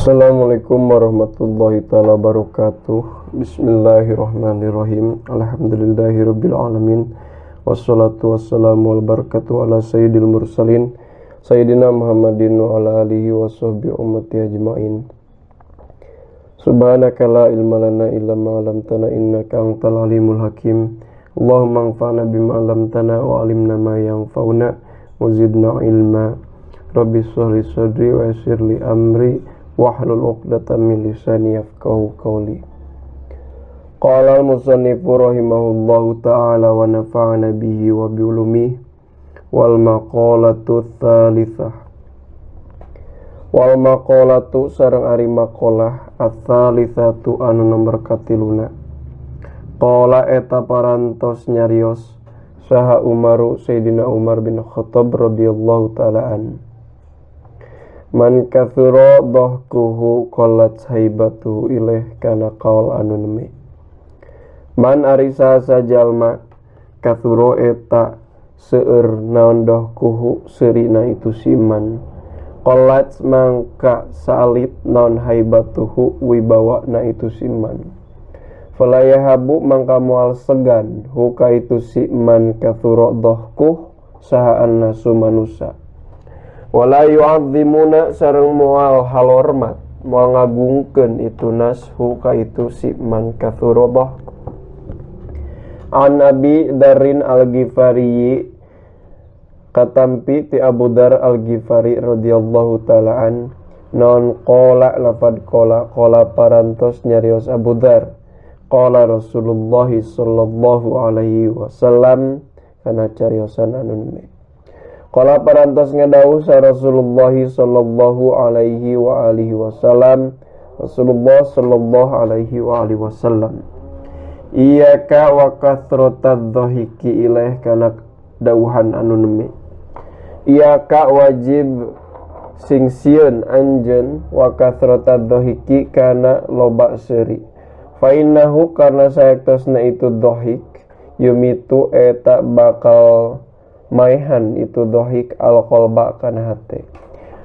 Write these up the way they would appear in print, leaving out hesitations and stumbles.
Assalamualaikum warahmatullahi taala wabarakatuh. Bismillahirrahmanirrahim. Alhamdulillahirabbil alamin. Wassalatu wassalamu wal barakatuh ala sayyidil mursalin sayyidina Muhammadin wa ala alihi washabbihi ummati ajmain. Subhanaka la ilma lana illa ma 'allamtana innaka antal alimul hakim. Allahumma anfa'na bima 'allamtana wa 'allimna ma yanfa'una wa zidna ilma. Rabbi shrah li sadri wa yassir li amri wahlul 'uqdatam min lisani yafqahu qawli. Qala al-musannifu rahimahullahu ta'ala wa nafa'ana bihi wa bi ulumihi wal maqalatu tsalitsah. Wal maqalatu sareng ari maqalah ats-tsalitsatu anu nomor katiluna. Qala eta parantos nyarios saha Umaru Sayyidina Umar bin Khattab radhiyallahu ta'ala an. Man kathura dhahkuhu qallat haibatuhu ilaih kana qaul anu neme. Man ari saha jalma kathura eta seueur naon dhahkuhu seurina itu siman. Qallat mangka salit naon haibatuhu wibawana itu siman. Fala yahabu mangka moal segan huka itu siman kathura dhahkuh saha annasu manusa. Wala yu'azzimuna sareng moal halormat moal ngagungkeun itu nas huka itu si man kathura dhahku. An Abi Dzarrin Al-Ghifari katampi ti Abu Dzar Al-Ghifari radhiyallahu taala an non qala lafad qala qala parantos nyarios Abu Dzar qala Rasulullah sallallahu alaihi wasallam kana cariosan anu neme. Qala parantos ngadawuh sa Rasulullah sallallahu alaihi wa alihi wasallam Rasulullah sallallahu alaihi wa alihi wasallam iyyaka wa kathratadz dhahiki ilaih kana dawuhan anu neme. Iyyaka wajib sing sieun anjeun wa kathratadz dhahiki kana loba seuri. Fa innahu karna saektosna itu dhahik yumitu eta bakal maihan itu dhahik al-qalba kana hate.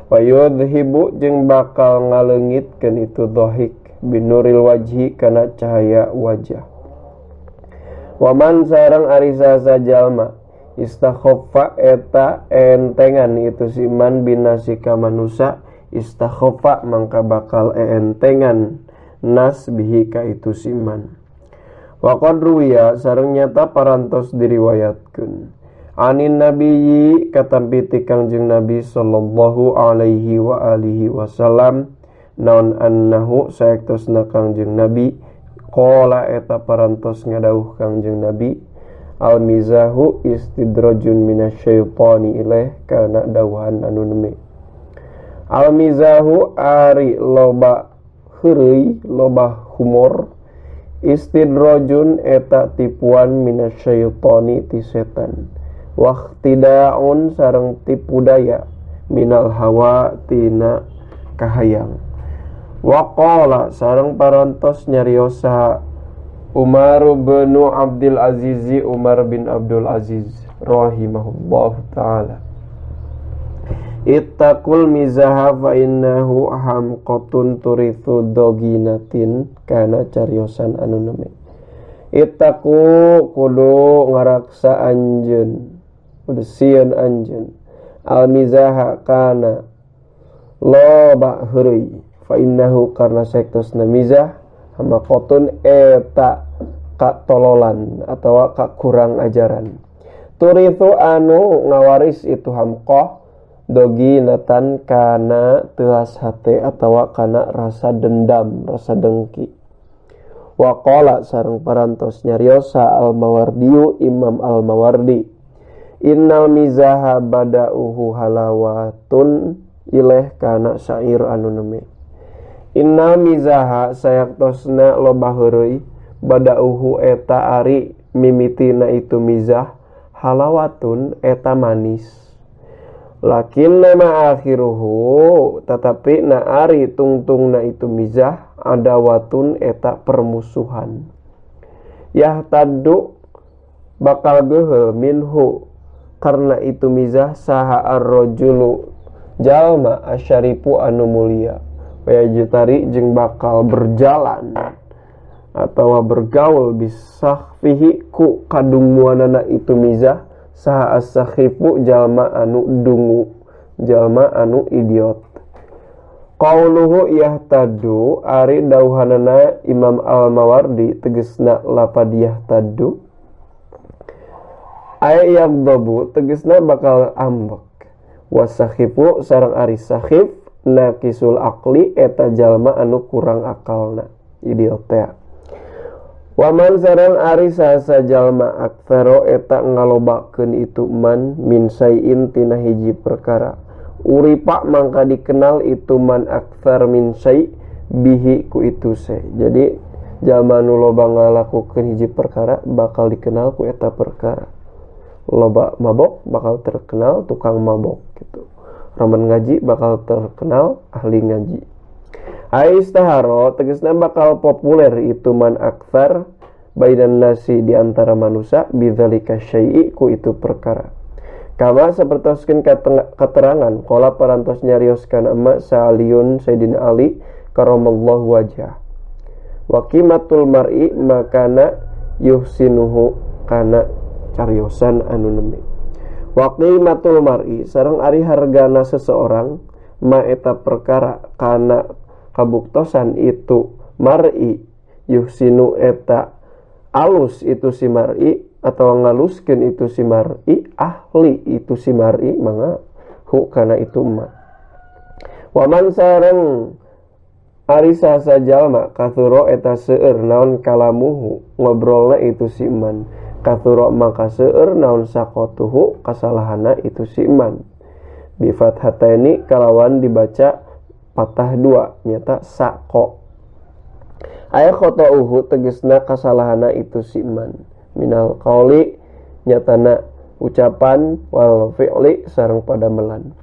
Wa yudhibu jeung bakal ngaleungitkeun itu dhahik binuril wajhi kana cahaya wajah. Wa man sareng ari saha jalma istakhaffa eta entengan itu siman binasi ka manusa istakhaffa mangka bakal entengan nas bihi ka itu siman. Wa qad ruwiya sareng nyata parantos diriwayatkeun anin nabiyyi katampi ti Kangjeng Nabi sallallahu alaihi wa alihi wasallam naon annahu saektosna Kangjeng Nabi qala eta parantos ngadawuh Kangjeng Nabi al mizahu istidrajun minasyaitani ilaih kana dawuhan anu neme. Al mizahu ari loba heureuy loba humor istidrajun eta tipuan minasyaitani ti setan waqtidaun sareng tipu daya minal hawa tina kahayang. Waqala sareng parantos nyarios saha Umar bin Abdul Aziz Umar bin Abdul Aziz rahimahullahu taala ittaqul mizaha fa innahu hamqatun turithu doginatin kana cariosan anu neme. Ittaqu kudu ngaraksa anjeun kudu sieun anjeun al mizaha kana loba heureuy fa innahu karna saektosna mizah hamaqatun eta katololan atawa kakurang ajaran turithu anu ngawaris itu hamqah doginatan kana teuas hate atawa kana rasa dendam rasa dengki. Wa qala sareng parantos nyariosa Al-Mawardiyu Imam Al-Mawardi innal mizaha bada'uhu halawatun ileh kana syair anu neme. Innal mizaha sayaktosna loba heureuy bada'uhu eta ari mimitina itu mizah halawatun eta manis. Lakin nama akhiruhu tetapi na ari tungtungna itu mizah adawatun eta permusuhan. Yahtaddu bakal geuheul minhu karena itu mizah saha ar-rajulu jalma asyarifu anu mulia Wayajtari jeung bakal berjalan atawa bergaul bisakhfihi ku kadunguanana itu mizah saha as-sakhifu jalma anu dungu, jalma anu idiot. Qauluhu yahtadu ari dauhanana Imam Al-Mawardi tegesna lapad yahtadu ay yagdabu tegesna bakal ambek. Wasakhifu sareng ari sakhif naqisul aqli eta jalma anu kurang akalna, idiot teh. Waman sareng ari sasa jalma aktsaro eta ngalobakeun itu man min sayin tina hiji perkara. Uripa mangka dikenal itu man aktsar min say bihi ku itu se. Jadi jalma nu loba ngalakukeun hiji perkara bakal dikenal ku eta perkara. Loba mabok bakal terkenal tukang mabok gitu. Roman ngaji bakal terkenal ahli ngaji. Aistaharo tegesna bakal populer itu man aktsar bainan nasi di antara manusia bidzalika syai'i ku itu perkara. Kama sapertoskeun keterangan qala parantos nyarios kana emak Sa'aliyun Sayyidina Ali karamallahu wajah. Wa qimatul mar'i makana yuhsinuhu kana cariosan anu neme. Wa qimatul mar'i sareng ari hargana seseorang ma eta perkara kana kabuktosan itu mar'i yuhsinu eta alus itu si mar'i atau ngaluskeun itu si mar'i ahli itu si mar'i mangga hu kana itu ma. Waman sareng ari sasa jalma kathuro eta seueur naon kalamuhu ngobrolna itu si man. Kathuro maka seueur naon sakotuhu kasalahana itu si man. Bi fathataini kalawan dibaca patah dua nyata sako. Aya khota'uhu tegesna kasalahana itu si man. Minal qauli nyatana ucapan wal fi'li sareng padamelan.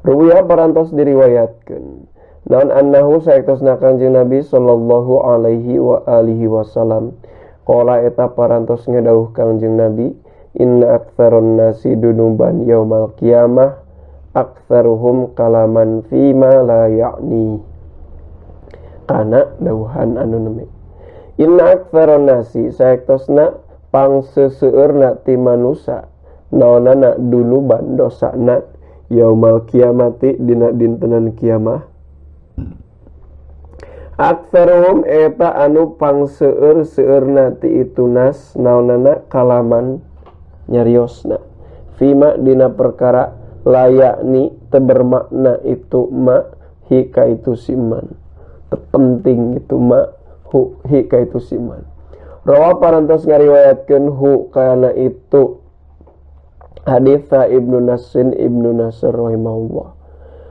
Ruwiya parantos diriwayatkeun naon annahu saektosna Kangjeng Nabi sallallahu alaihi wa alihi wasallam qala eta parantos ngedauh Kangjeng Nabi inna aktsaron nasi dunuban yaumal qiyamah aktsaruhum kalaman fima la ya'ni kana dauhan anu neme. Inna aktsaron nasi saektosna pangseseueurna ti manusa naonana dunuban dosana yaumal kiamati dina dintenan kiamah aktsaruhum eta anu pangseueur-seueurna ti itu nas naonana kalaman nyariosna fima dina perkara layakni teu bermakna itu ma hi ka itu siman terpenting itu ma hu hi ka itu siman. Rawa parantos ngariwayatkeun hu kana itu haditsa Ibnu Nasrin Ibnu Nasr rahimahullah.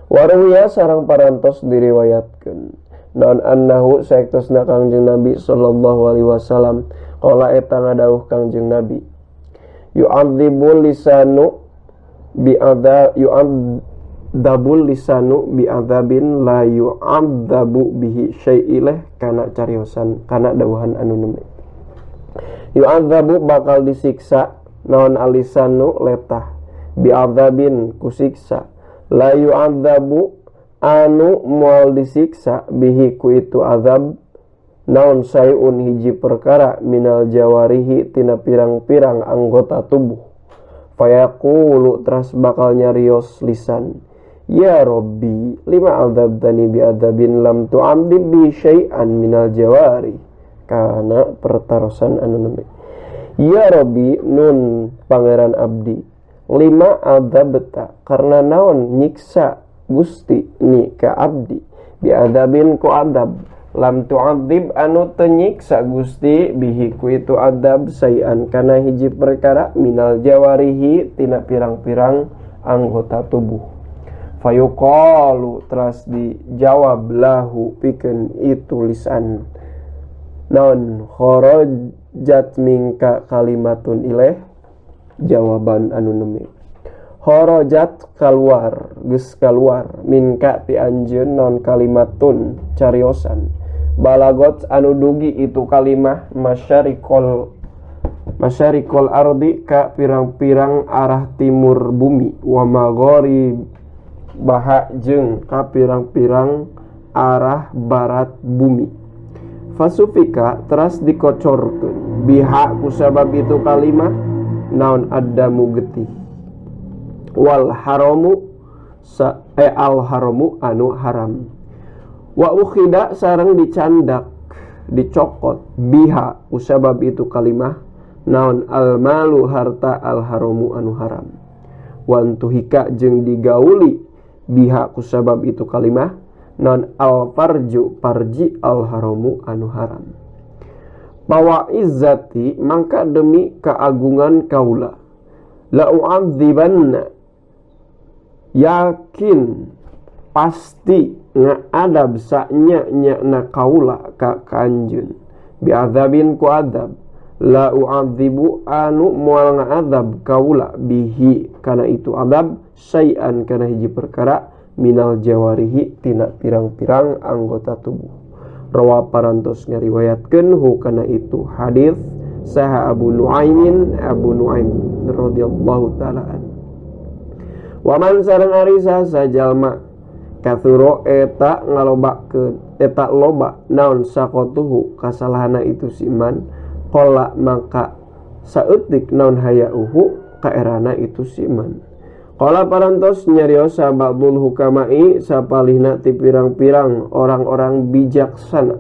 Waruya sareng parantos diriwayatkeun naon annahu saektosna Kangjeng Nabi sallallahu alaihi wasallam qala eta ngadawuh Kangjeng Nabi yu'adzibul lisanu bi'adza yu'adzabul lisanu bi'adzabin la yu'adzabu bihi syai'ileh kana cariosan kana dawuhan anu neme. Yu'adzabu bakal disiksa naon alisanu letah bi'adzabin kusiksa la yu'adzabu anu moal disiksa bihi ku itu azab naon sayun hiji perkara minal jawarihi tina pirang-pirang anggota tubuh. Fayaqulu teras bakal nyarios lisan ya Rabbi lima adzabtani bi'adzabin lam tu'adzib bi syai'an minal jawari kana pertarosan anu neme. Ya Rabbi nun pangeran abdi lima adzabta karena naon nyiksa Gusti ni ka abdi bi'adzabin ku adab lam tu'adzib anu teu nyiksa Gusti bihi ku itu adab sayan kana hiji perkara minal jawarihi tina pirang-pirang anggota tubuh. Fayuqalu teras dijawab lahu pikeun itu lisan naon kharajat minka kalimatun ilaih jawaban anu neme. Kharajat kaluar geus kaluar minka ti anjeun naon kalimatun cariosan balagot anu dugi itu kalimah masyarikol ardi ka pirang-pirang arah timur bumi wa maghari baha jeung ka pirang-pirang arah barat bumi. Fasufika teras dikocorkeun biha kusabab itu kalimah naon addamu getih wal haramu al haramu anu haram wa ukhida sareng dicandak dicokot biha kusabab itu kalimah naon al malu harta al haramu anu haram wantuhika jeung digauli biha kusabab itu kalimah non al farju parji al haramu anu haram. Bawa izzati mangka demi keagungan kaula la u'adzibanna yakin pasti ngaadab saknya nya kaula ka kanjeun bi'adzabin ku adab la u'adzibu anu moal ngaadzab kaula bihi kana itu adab syai'an kana hiji perkara minal jawarihi tina pirang-pirang anggota tubuh. Rawa parantos ngariwayatkeun hu kana itu hadis saha Abu Nuaimin Abu Nuaim radhiyallahu taala an. Wa man sareng ari saha jalma kathuro eta ngalobakeun eta loba naon sakotuhu kasalahana itu si iman qala maka saeutik naon hayauhu kaerana itu si iman. Qala parantos nyariosa ba'dul hukamai sapalihna ti pirang-pirang orang-orang bijaksana.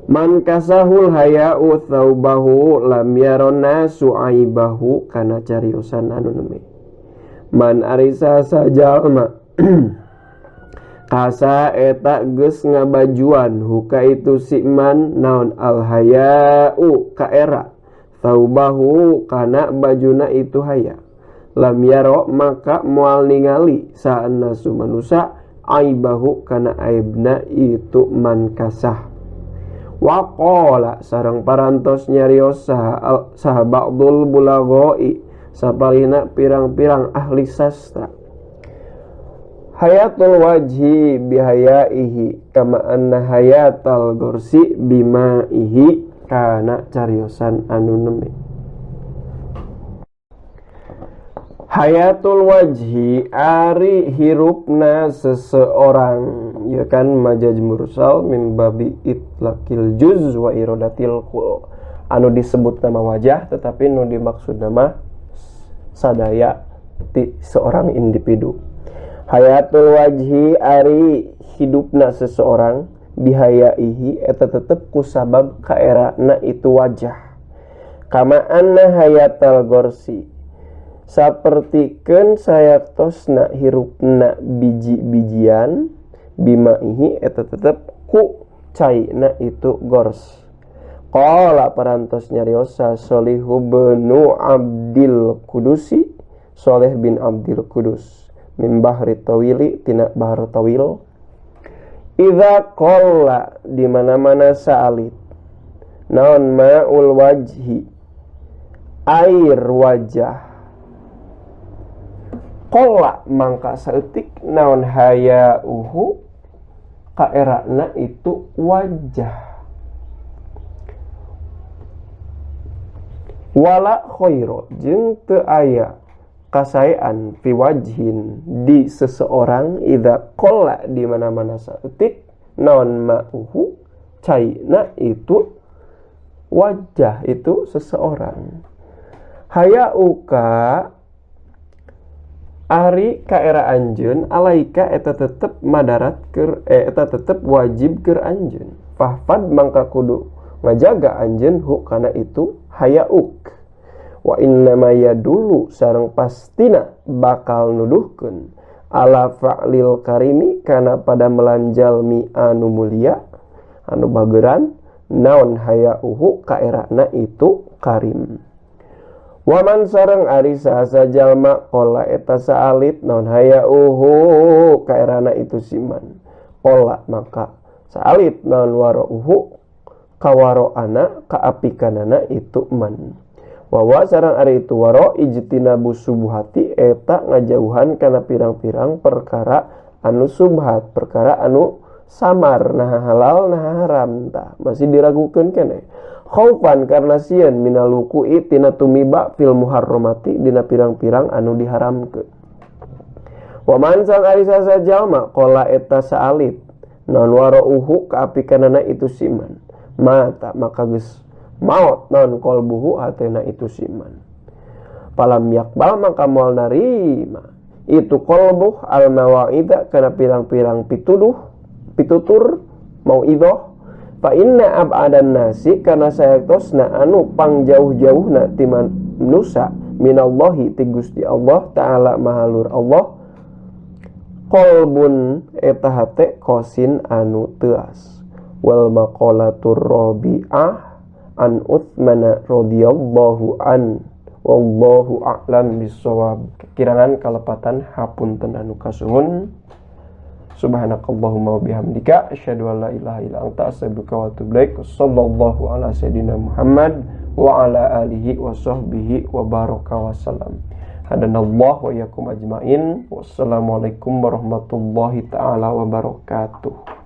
Man kasahul haya'u thawbahu lam yaron nasu aibahu kana cariosan anu neme. Man arisa sajalma kasa eta geus ngabajuan huka itu si man naon al haya'u kaera thawbahu kana bajuna itu haya. Lam yaro maka moal ningali saan nasu manusa aibahu kana aibna itu man kasah. Wa qala sareng parantos nyarios saha ba'dul bulaghoi sapalihna pirang-pirang ahli sastra. Hayatul wajhi bihayaihi kama anna hayatal gorsi bimaihi kana cariosan anu neme. Hayatul wajhi ari hirupna seseorang ya kan majaz mursal min babi itlaqil juz wa iradatil kul anu disebut nama wajah tetapi nu dimaksud nama sadaya ti seorang individu. Hayatul wajhi ari hidupna seseorang bihayaihi eta tetep kusabab kaerana itu wajah. Kama anna hayatal gorsi sapertikeun sayaktosna hirupna biji-bijian bimaihi eta tetep ku caina itu gors. Qala parantos nyariosa Solihu bin Abdil Kudusi Soleh bin Abdil Kudus min bahri tawili tina bahar tawil idza qalla di mana-mana saalit naon ma'ul wajhi air wajah qalla mangka saeutik naon hayauhu kaerana itu wajah. Wala khaira jeung teu aya kasaean fi wajhin di seseorang idza qalla di mana-mana saeutik naon ma'uhu caina itu wajah itu seseorang. Hayauka ari kaera anjeun alaika eta tetep madarat keur eta tetep wajib keur anjeun. Fahfad mangka kudu ngajaga anjeun hu kana itu hayauk. Wa inna ma yadulu sareng pastina bakal nuduhkeun ala fa'lil karimi kana pada melanjalmi anu mulia anu bageran naon hayauhu kaerana itu karim. Waman sareng ari saha jalma qala eta saalit naon hayauhu kaerana itu siman qala maka saalit naon warauhu kawaroana kaapikanana itu man. Wawa sareng ari itu waro ijtinabu subuhati eta ngajauhan kana pirang-pirang perkara anu subhat perkara anu samar nah halal nah haram tah masih diragukeun keneh. Khaufan karena sieun minal wuqu'i tina tumiba fil muharramati dina pirang-pirang anu diharamkeun. Wa man sang ari saha jalma qala eta saalit naon warauhu kaapikanana itu siman mata maka geus maot naon qalbuhu hatena itu siman palam yakbal maka moal narima itu qalbuh al mawaida kana pirang-pirang pituduh pitutur mauidhah fa inna ab'adan nasi kana sayaktosna anu pangjauh-jauhna ti manusa minallahi ti Gusti Allah ta'ala mahalur Allah qalbun eta hate kosin anu teuas wal maqalatur rabi'ah an Utsman radhiyallahu an wallahu a'lam bissawab. Kirangan kalepatan hapunten anu kasuhun. Subhanakallahumma wa bihamdika asyhadu an la ilaha illa anta astaghfiruka wa atubu ilaik. Sallallahu ala sayidina Muhammad wa ala alihi wa sahbihi wa baraka wa salam. Hadanallah wa iyyakum ajmain. Wassalamualaikum warahmatullahi taala wabarakatuh.